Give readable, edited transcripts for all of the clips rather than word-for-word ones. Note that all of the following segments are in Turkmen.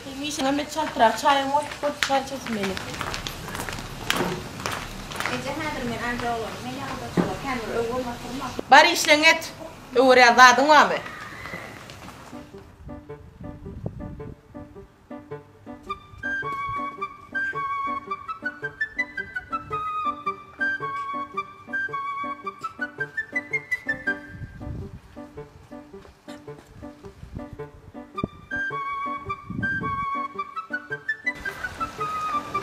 Seň işiňem et çaltrak çaýyňy goýup bol çaý içesim gelýär. Eje häzir men anca oglanym men ýaňy kän bir öwürme oturma. Bar işleňi et. Öwürýän zadyň barmy?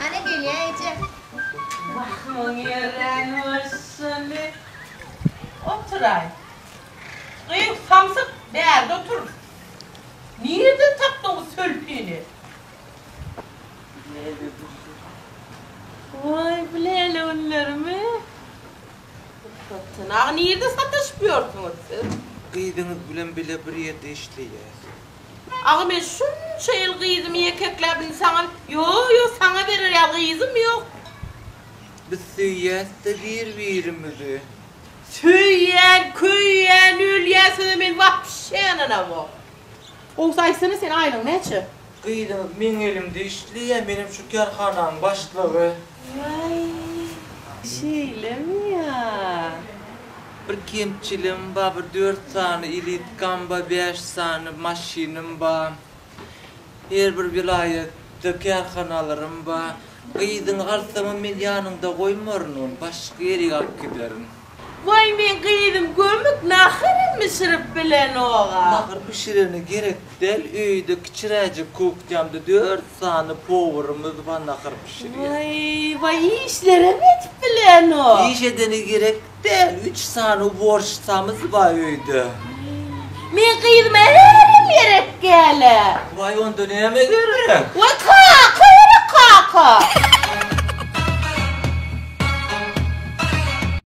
Ana gelýä eje. Wah muň ýerän bolşuny. Oturaý. Gyz samsyk bärde otur. Nireden tapdyň bu sölpini? Waý bu läle günlerimi. Satyn aga nirde sataşyp ýörsüňiz siz? Gyzyňyz bilen bile bir ýerde işleýäs. Aga men şunça ýyl gyzymy ýekekläp indi saňa ýo ýo saňa berer ýaly gyzym ýok. Biz söýýäs-de bir birimizi. Söýýän, köýýän, ölýän söze men wapşe ynanamok. Gowusy aýtsana sen aýlygyň näçe? Gyzyňyz meň elimde işleýär, menem şu kärhananyň başlygy. Waý, şeýlemi ýa? Bir kemçiligim bar, bir dört sany elitkam bar, bäş sany maşynym bar. Her bir welaýatda kärhanalarym bar. Gyzyňy alsamam men ýanyňda goýmaryn ony, başga ýerik alyp giderin. Waý meň gyzym gömük naharam bişirip bilenoga. Nahar bişirene gerek däl öýde kiçiräjik kuhnýamda dört sany powurymyz bar nahar bişirýän. Waý waý işlerem edip bilenok. Iş edene gerek däl üç sany uborşitsamyz bar öýde. Meň gyzyma ärem gerek dälä. Waý onda näme gerek? Waý.